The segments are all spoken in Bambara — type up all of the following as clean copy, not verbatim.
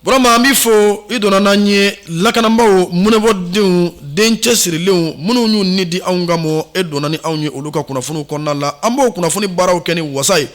Burama, an b'i fo i donna n'an ye. Lakanabaaw, munɛbɔdenw, den cɛsirilenw minnu y'u ni di anw kama, e donna ni anw ye olu ka kunnafoniw kɔnɔna la. An b'o kunnafoni baaraw kɛ ni wasa ye.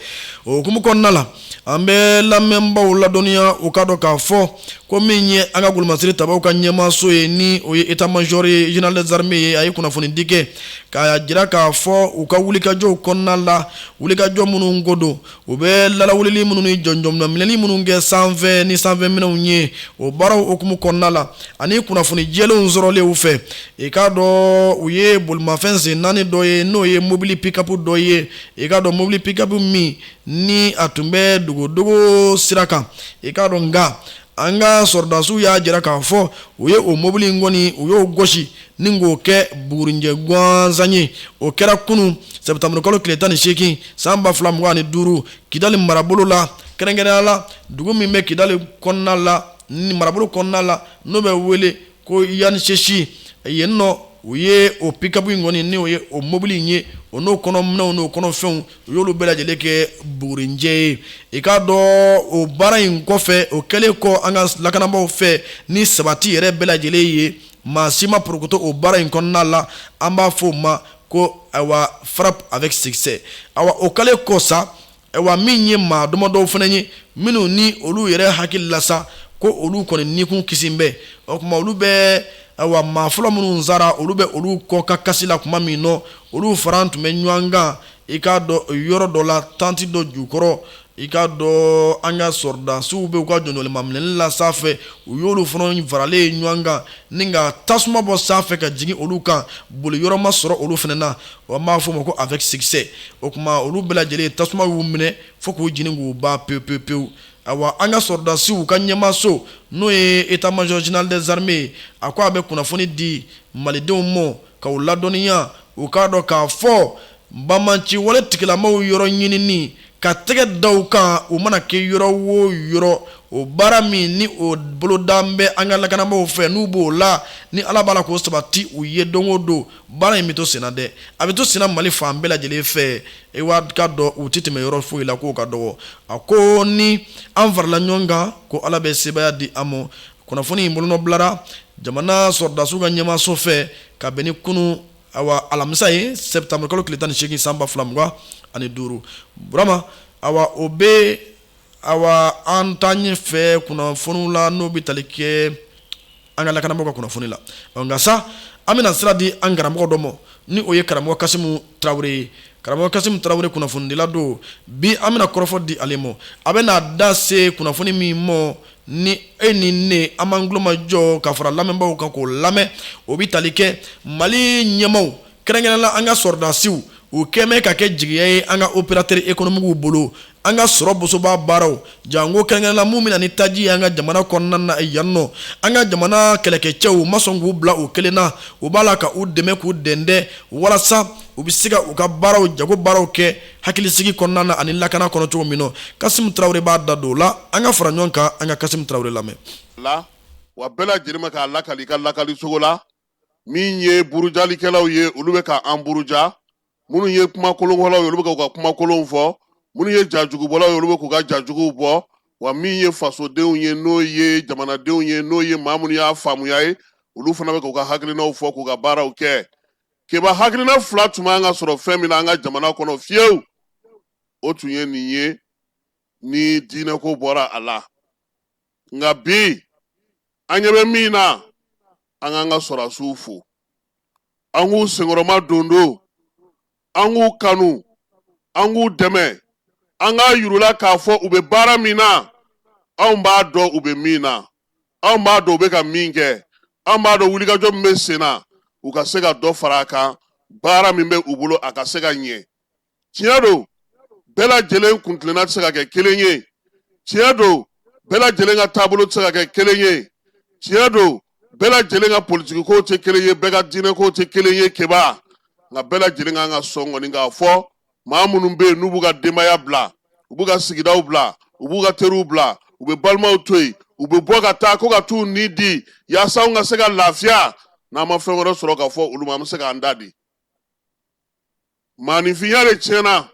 O hukumu kɔnɔna la, an bɛ lamɛnbaaw ladɔnniya, u k'a dɔn k'a fɔ ko min ye an ka golomasiri tabaw ka ɲɛmaaso ye, ni o ye état major ye, général des armées ye, a ye kunnafoni di kɛ k'a jira k'a fɔ u ka wulikajɔw kɔnɔna la, wulikajɔ minnu ko don, u bɛ lalawulili minnu ni jɔnjɔnminɛli minnu kɛ sanfɛ ni sanfɛminɛnw ye, o baaraw hukumu kɔnɔna la ani kunnafoni jɛlenw sɔrɔlen u fɛ, i k'a dɔn u ye bolimafɛn sen naani dɔ ye, n'o ye mobili pick-up dɔ ye. I k'a dɔn mobili pick-up min ni a tun bɛ dogodogo sira kan, i k'a dɔn, nka an ka sɔrɔdasiw y'a jira k'a fɔ u ye o mobili in kɔni, u y'o gosi ni k'o kɛ bugurinjɛ gansan ye. O kɛra kunun sɛtanburukalo tile 18 san 2025, Kidali marabolo la, kɛrɛnkɛrɛnya la dugu min bɛ Kidali kɔnɔna la, ni marabolo kɔnɔna la, n'o bɛ wele ko Yanisesi yen nɔ. U ye o pick-up in kɔni, ni o ye o mobili in ye, o n'o kɔnɔ minɛnw n'o kɔnɔfɛnw, u y'olu bɛɛ lajɛlen kɛ bugurinjɛ ye. I k'a dɔn o baara in kɔfɛ, o kɛlen kɔ an ka lakanabaaw fɛ ni sabati yɛrɛ bɛɛ lajɛlen ye, maa si ma porokoto o baara in kɔnɔna la. An b'a fɔ o ma ko ayiwa, frappe avec succès. Awa, o kɛlen kɔ sa, ayiwa, min ye maa damadɔw fana ye minnu ni olu yɛrɛ hakili la sa ko olu kɔni nikun kisi bɛ, o tuma olu bɛ, ayiwa, maa fɔlɔ minnu sara, olu bɛ olu kɔ ka kasi la tuma min nɔ, olu fara tun bɛ ɲɔgɔn kan, i k'a dɔn, yɔrɔ dɔ la, tanti dɔ jukɔrɔ. I k'a dɔn an ka sɔrɔdasiw bɛ u ka jɔnjɔnmaminɛli la sanfɛ, u y'olu fana faralen ɲɔgɔn kan ni ka tasuma bɔ sanfɛ ka jigin olu kan. Boli yɔrɔ ma sɔrɔ olu fana na. An b'a fɔ o ma ko avec succès. O tuma olu bɛɛ lajɛlen, tasuma y'u minɛ fo k'u jeni k'u ban pewu pewu pewu. Awa, an ka sɔrɔdasiw ka ɲɛmaaso, n'o ye état major général des armées, a ko a bɛ kunnafoni di malidenw ma ka u ladɔnniya, u k'a dɔn k'a fɔ banbaanci wale tigilamaw yɔrɔ ɲinini ka tɛgɛ da u kan, u mana kɛ yɔrɔ o yɔrɔ, o baara min ni o boloda bɛ an ka lakanabaaw fɛ, n'u b'o la, ni Ala b'a la k'o sabati u ye don o don, baara in bɛ to senna dɛ, a bɛ to senna Mali fan bɛɛ lajɛlen fɛ. E ka dɔn u tɛ tɛmɛ yɔrɔ foyi la k'o ka dɔgɔ. A ko ni an farala ɲɔgɔn kan, ko Ala bɛ sebaaya di an ma. Kunnafoni in bolonɔ bilara jamana sɔrɔdasiw ka ɲɛmaaso fɛ ka bɛn ni kunun, awa, alamisa ye, septembre kalo tile 18 san 2025. Burama, awa, o bɛ, awa, an taa ɲɛfɛ kunnafoniw la, n'o bɛ tali kɛ an ka lakanabaaw ka kunnafoni la. Nka sa, an bɛna sira di an karamɔgɔ dɔ ma, ni o ye karamɔgɔ Kasimu Tarawele ye. Karamɔgɔ Kasimu Tarawele, kunnafonidila don. Bi an bɛna kɔrɔfɔ di ale ma. A bɛna da se kunnafoni min ma, ni e ni ne an b'an tulo majɔ ka fara lamɛnbaaw kan k'o lamɛn, o bɛ tali kɛ Mali ɲɛmaaw, kɛrɛnkɛrɛnnenya la an ka sɔrɔdasiw, u kɛmɛ ka kɛ jigiya ye an ka opérateur économique bolo, an ka sɔrɔ bosoba baaraw, janko kɛrɛnkɛrɛnnenya la mun bɛna ni taji ye an ka jamana kɔnɔna na yan nɔ. An ka jamana kɛlɛkɛcɛw ma sɔn k'u bila u kelen na, u b'a la ka u dɛmɛ k'u dɛndɛn walasa u bɛ se ka u ka baaraw, jago baaraw kɛ hakilisigi kɔnɔna na ani lakana kɔnɔ cogo min na. Kasimu Tarawele b'a da don o la. An ka fara ɲɔgɔn kan, an ka Kasimu Tarawele lamɛn. La wa, bɛɛ lajɛlen ma k'a lakali i ka lakali cogo la. Min ye burujalikɛlaw ye, olu bɛ ka an buruja. Minnu ye kuma kolonfɔlaw ye, olu bɛ k'u ka kuma kolonw fɔ. Minnu ye jajugubɔlaw ye, olu bɛ k'u ka jajuguw bɔ. Wa min ye fasodenw ye, n'o ye jamanadenw ye, n'o ye maa minnu y'a faamuya ye, olu fana bɛ k'u ka hakilinaw fɔ, k'u ka baaraw kɛ. Keba, hakilina fila tun b'an ka sɔrɔ fɛn min na an ka jamana kɔnɔ fiyewu, o tun ye nin ye ni diinɛko bɔra a la. Nka bi, an ɲɛ bɛ min na, an k'an ka sɔrɔdasiw fo, an k'u senkɔrɔma dondo, an k'u kanu, an k'u dɛmɛ, an k'a yir'u la k'a fɔ u bɛ baara min na, anw b'a dɔn u bɛ min na, anw b'a dɔn u bɛ ka min kɛ, anw b'a dɔn wulikajɔ min bɛ sen na, u ka se ka dɔ fara a kan, baara min bɛ u bolo, a ka se ka ɲɛ. Tiɲɛ don, bɛɛ lajɛlen kuntilenna tɛ se ka kɛ kelen ye. Tiɲɛ don, bɛɛ lajɛlen ka taabolo tɛ se ka kɛ kelen ye. Tiɲɛ don, bɛɛ lajɛlen ka politikiko tɛ kelen ye, bɛɛ ka diinɛko tɛ kelen ye, Keba. Nka bɛɛ lajɛlen kan ka sɔn kɔni k'a fɔ maa minnu bɛ yen n'u b'u ka denbaya bila, u b'u ka sigidaw bila, u b'u ka teriw bila, u bɛ balimaw to yen, u bɛ bɔ ka taa ko ka t'u ni di yaasa anw ka se ka lafiya, n'an ma fɛn wɛrɛ sɔrɔ ka fɔ olu ma, an bɛ se k'an da di. Maaninfinya de tiɲɛna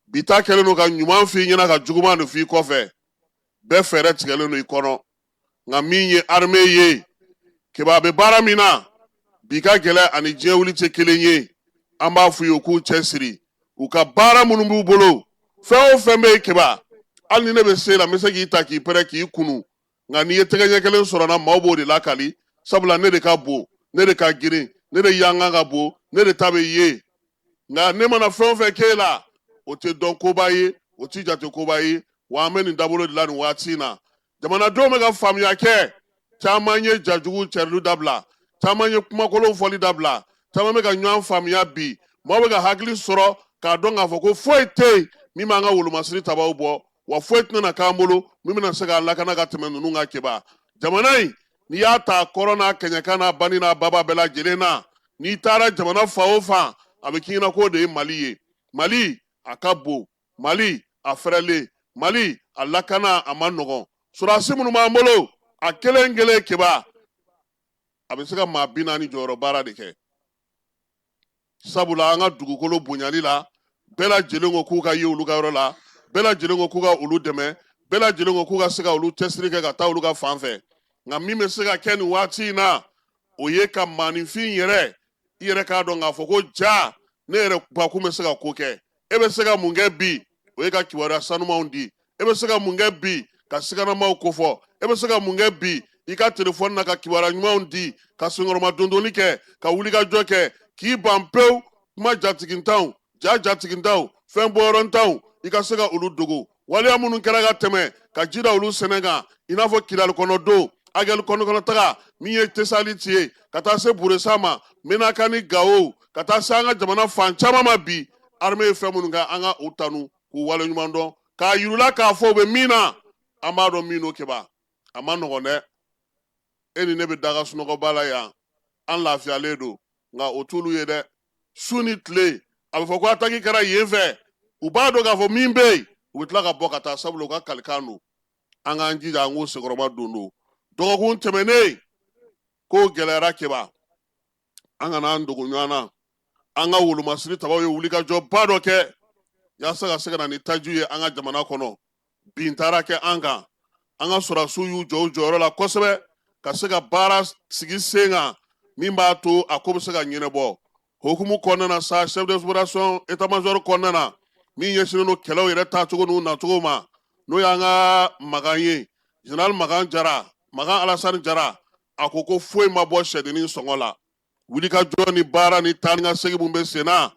bi. Ta kɛlen don ka ɲuman f'i ɲɛna, ka juguman de f'i kɔfɛ. Bɛɛ fɛɛrɛ tigɛlen don i kɔnɔ. Nka min ye armée ye, Keba bɛ baara min na bi ka gɛlɛn ani diɲɛ wuli tɛ kelen ye. An b'a f'u ye u k'u cɛsiri u ka baara minnu b'u bolo. Fɛn o fɛn bɛ yen, Keba, hali ni ne bɛ se la, n bɛ se k'i ta k'i pɛrɛn k'i kunu. Nka n'i ye tɛgɛ ɲɛ kelen sɔrɔ n na, maaw b'o de lakali, sabula ne de ka bon, ne de ka girin, ne de yankan ka bon, ne de ta bɛ ye. Nka ne mana fɛn o fɛn k'e la, o tɛ dɔn koba ye, o tɛ jate koba ye. Wa an bɛ nin dabolo de la nin waati in na. Jamanadenw bɛ ka faamuya kɛ. Caman ye jajugu cɛrili dabila, caman ye kumakolon fɔli dabila, caman bɛ ka ɲɔgɔn faamuya bi. Maaw bɛ ka hakili sɔrɔ k'a dɔn k'a fɔ ko foyi tɛ yen min b'an ka wolomasiri tabaw bɔ, wa foyi tɛna k'an bolo min bɛna se k'an lakana ka tɛmɛ ninnu kan. Keba, jamana in, n'i y'a ta kɔrɔn n'a kɛɲɛka n'a bani n'a baba bɛɛ lajɛlen na, n'i taara jamana fan o fan, a bɛ k'i ɲɛna k'o de ye Mali ye. Mali a ka bon, Mali a fɛrɛlen, Mali a lakana a ma nɔgɔn. Sɔrɔdasi minnu b'an bolo, a kelen kelen, Keba, a bɛ se ka maa 40 jɔyɔrɔ baara de kɛ, sabula an ka dugukolo bonyali la, bɛɛ lajɛlen ko k'u ka ye olu ka yɔrɔ la, bɛɛ lajɛlen ko k'u ka olu dɛmɛ, bɛɛ lajɛlen ko k'u ka se ka olu cɛsiri kɛ ka taa olu ka fan fɛ. Nka min bɛ se ka kɛ nin waati in na, o ye ka maaninfin yɛrɛ, i yɛrɛ k'a dɔn k'a fɔ ko ja, ne yɛrɛ bakun bɛ se ka ko kɛ. E bɛ se ka mun kɛ bi? O ye ka kibaruya sanumanw di. E bɛ se ka mun kɛ bi? Ka siganamaw kofɔ. E bɛ se ka mun kɛ bi? I ka telefɔni na, ka kibaruya ɲumanw di, ka senkɔrɔma dondonni kɛ, ka wulikajɔ kɛ, k'i ban pewu kuma jatigintanw, ja jatigintanw, fɛn bɔyɔrɔntanw, i ka se ka olu dogo. Waleya minnu kɛra ka tɛmɛ, ka ji da olu sɛnɛ kan, i n'a fɔ Kidali kɔnɔ don Agɛli kɔnɔ taga min ye Tesaliti ye, ka taa se Buresa ma, Menaka ni Gawo, ka taa se an ka jamana fan caman ma bi. Armée ye fɛn minnu kɛ, an ka u tanu k'u waleɲuman dɔn, k'a yir'u la k'a fɔ u bɛ min na, an b'a dɔn min don. Keba, a ma nɔgɔn dɛ. E ni ne bɛ daga sunɔgɔba la yan, an lafiyalen don, nka o t'olu ye dɛ. Su ni tile, a bɛ fɔ ko ataki kɛra yen fɛ, u b'a dɔn k'a fɔ min bɛ yen, u bɛ tila ka bɔ ka taa, sabula u ka kalikan don. An k'an jija, an k'u senkɔrɔma don. Don dɔgɔkun tɛmɛnen, ko gɛlɛyara. Keba, an kana an dogo ɲɔgɔn na. An ka wolomasiri tabaw ye wulikajɔba dɔ kɛ yaasa ka se ka na ni taji ye an ka jamana kɔnɔ. Bin taara kɛ an kan. An ka sɔrɔdasiw y'u jɔ u jɔyɔrɔ la kosɛbɛ ka se ka baara sigi sen kan min b'a to a ko bɛ se ka ɲɛnabɔ. Hukumu kɔnɔna na sa, chef d'opération état major kɔnɔna na, min ɲɛsinnen don kɛlɛw yɛrɛ taacogo n'u nacogo ma, n'o y'an ka Makan ye, général Makan Jara, Makan Alasani Jara, a ko ko foyi ma bɔ sɛdennin sɔngɔ la. Wulikajɔ ni baara ni taa ni ka segin mun bɛ sen na,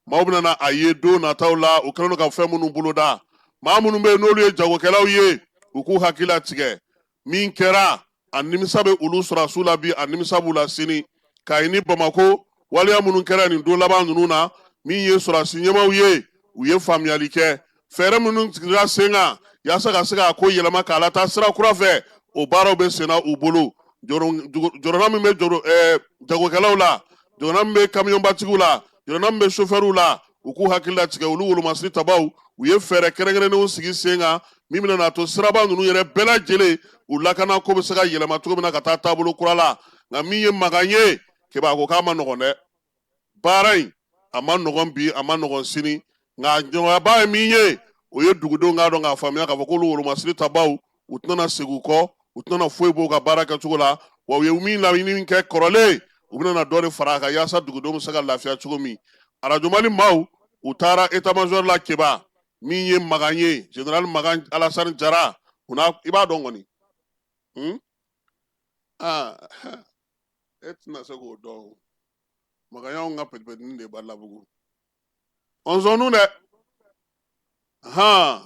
maaw bɛna na a ye don nataw la, u kɛlen don ka fɛn minnu boloda. Maa minnu bɛ yen n'olu ye jagokɛlaw ye, u k'u hakili latigɛ. Min kɛra, a nimisa bɛ olu sɔrɔdasiw la bi, a nimisa b'u la sini. Kayi ni Bamako, waleya minnu kɛra nin don laban ninnu na, min ye sɔrɔdasi ɲɛmaaw ye, u ye faamuyali kɛ. Fɛɛrɛ minnu sigira sen kan yaasa ka se k'a ko yɛlɛma k'a lataa sira kura fɛ, o baaraw bɛ senna u bolo. Jɔrɔna min bɛ jagokɛlaw la, jɔrɔna min bɛ kamiyɔnbatigiw la, jɔrɔna min bɛ sofɛriw la, u k'u hakili latigɛ. Olu wolomasiri tabaw, u ye fɛɛrɛ kɛrɛnkɛrɛnnenw sigi sen kan min bɛna n'a to siraba ninnu yɛrɛ bɛɛ lajɛlen, u lakana ko bɛ se ka yɛlɛma cogo min na ka taa taabolo kura la. Nka min ye Makan ye, Keba ko k'a ma nɔgɔn dɛ. Baara in a ma nɔgɔn bi, a ma nɔgɔn sini. Nka nɔgɔyaba ye min ye, o ye dugudenw k'a dɔn k'a faamuya k'a fɔ k'olu wolomasiri tabaw, u tɛna segin u kɔ, u tɛna foyi b'u ka baara kɛcogo la. Wa u ye min laɲini kɛ kɔrɔlen, u bɛna dɔ de fara a kan yaasa dugudenw bɛ se ka lafiya cogo min. Arajo Mali maaw, u taara état major la. Keba, min ye Makan ye, général Makan Alasani Jara, u n'a i b'a dɔn kɔni. Aa, e tɛna se k'o dɔn. Makan y'anw ka pɛtipɛtini de Badalabugu ɔnzɔnnu dɛ. Han,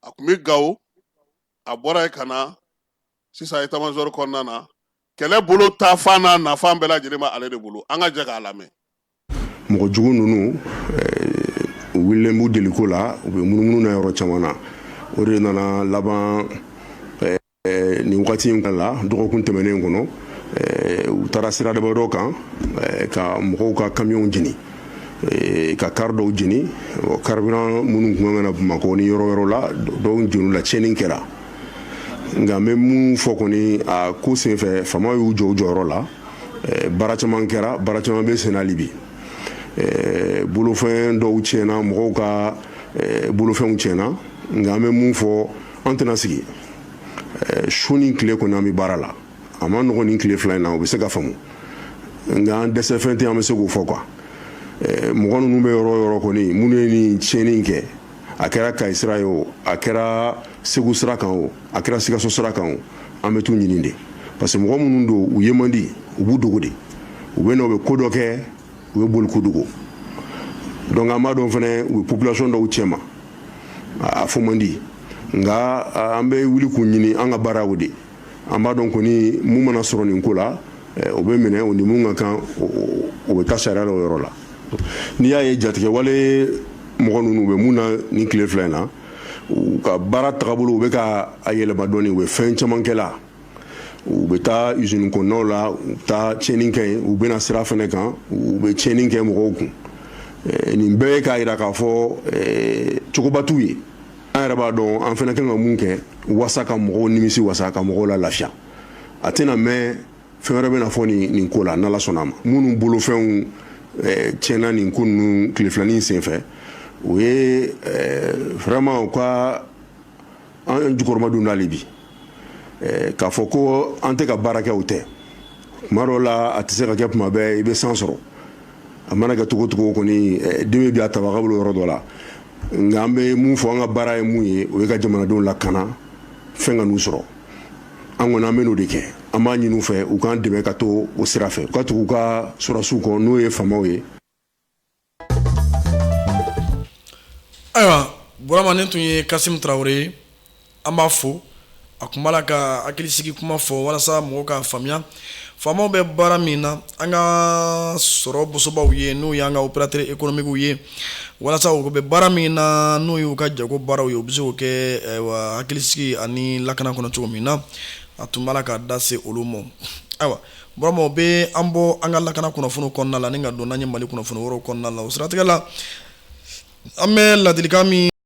a tun bɛ Gawo, a bɔra yen ka na sisan état major kɔnɔna na. Kɛlɛ bolo ta fan n'a nafan bɛɛ lajɛlen bɛ ale de bolo. An ka jɛ k'a lamɛn. Mɔgɔ jugu ninnu, u wulilen b'u deliko la, u bɛ munumunu na yɔrɔ caman na. O de nana laban nin wagati in la. Dɔgɔkun tɛmɛnen kɔnɔ, u taara sira dɔ kan ka mɔgɔw ka kamiyɔnw jeni, ka kari dɔw jeni, carburant minnu tun kan ka na Bamakɔ ni yɔrɔ wɛrɛw la, dɔw jeni la, tiɲɛni kɛra. Nka n bɛ mun fɔ kɔni a ko senfɛ, faamaw y'u jɔ u jɔyɔrɔ la. Baara caman kɛra, baara caman bɛ sen hali bi. Bolofɛn dɔw tiɲɛna, mɔgɔw ka bolofɛnw tiɲɛna. Nka an bɛ mun fɔ, an tɛna sigi. Su ni tile kɔni, an bɛ baara la. A ma nɔgɔn nin tile 2 in na, o bɛ se ka faamu, nka an dɛsɛ fɛn tɛ, an bɛ se k'o fɔ quoi. Mɔgɔ ninnu bɛ yɔrɔ o yɔrɔ kɔni, minnu ye nin tiɲɛni kɛ, a kɛra Kayi sira ye o, a kɛra Segu sira kan o, a kɛra Sikaso sira kan o, an bɛ t'u ɲini de, parce que mɔgɔ minnu don, u ye man di, u b'u dogo de. U bɛ na, u bɛ ko dɔ kɛ, u bɛ boli k'u dogo. Donc an b'a dɔn fɛnɛ, u bɛ population dɔw cɛma, a fɔ man di, nka an bɛ wuli k'u ɲini. An ka baara o de. An b'a dɔn kɔni, mun mana sɔrɔ nin ko la, o bɛ minɛ, o ni mun ka kan, o bɛ taa sariya la o yɔrɔ la. N'i y'a ye jatigɛwale mɔgɔ ninnu bɛ mun na nin tile 2 in na, u ka baara tagabolo, u bɛ ka a yɛlɛma dɔɔni. U bɛ fɛn caman kɛ la, u bɛ taa usine kɔnɔnaw la, u bɛ taa tiɲɛni kɛ yen, u bɛna sira fɛnɛ kan, u bɛ tiɲɛni kɛ mɔgɔw kun. Nin bɛɛ ye k'a jira k'a fɔ cogoba t'u ye. An yɛrɛ b'a dɔn an fɛnɛ kan ka mun kɛ wasa ka mɔgɔw nimisi wasa, ka mɔgɔw la lafiya. A tɛna mɛn, fɛn wɛrɛ bɛna fɔ nin ko la, n'Ala sɔnna a ma. Minnu bolofɛnw tiɲɛna nin ko ninnu tile filanin senfɛ, o ye vraiment u ka an jukɔrɔma don n'ale bi k'a fɔ ko an tɛ ka baara kɛ, o tɛ. Tuma dɔw la, a tɛ se ka kɛ tuma bɛɛ i bɛ san sɔrɔ. A mana kɛ cogo cogo kɔni, den bɛ bi a tabaga bolo yɔrɔ dɔ la. Nka an bɛ mun fɔ, an ka baara ye mun ye, o ye ka jamanadenw lakana, fɛn ka n'u sɔrɔ. An kɔni, an bɛ n'o de kɛ. An b'a ɲini u fɛ, u k'an dɛmɛ ka to o sira fɛ, u ka tugu u ka sɔrɔdasiw kɔ, n'o ye faamaw ye. Ayiwa Burama, nin tun ye Kasim Tarawele ye, an b'a fo. A tun b'a la ka hakilisigi kuma fɔ walasa mɔgɔw k'a faamuya faamaw bɛ baara min na, an ka sɔrɔ bosobaw ye, n'o y'an ka opérateur économique ye, walasa u bɛ baara min na, n'o y'u ka jago baaraw ye, u bɛ se k'o kɛ hakilisigi ani lakana kɔnɔ cogo min na. A tun b'a la ka da se olu ma. Ayiwa Burama, o bɛ an bɔ an ka lakana kunnafoni kɔnɔna la ni ka don n'an ye Mali kunnafoni wɛrɛw kɔnɔna la. O siratigɛ la, an bɛ ladilikan min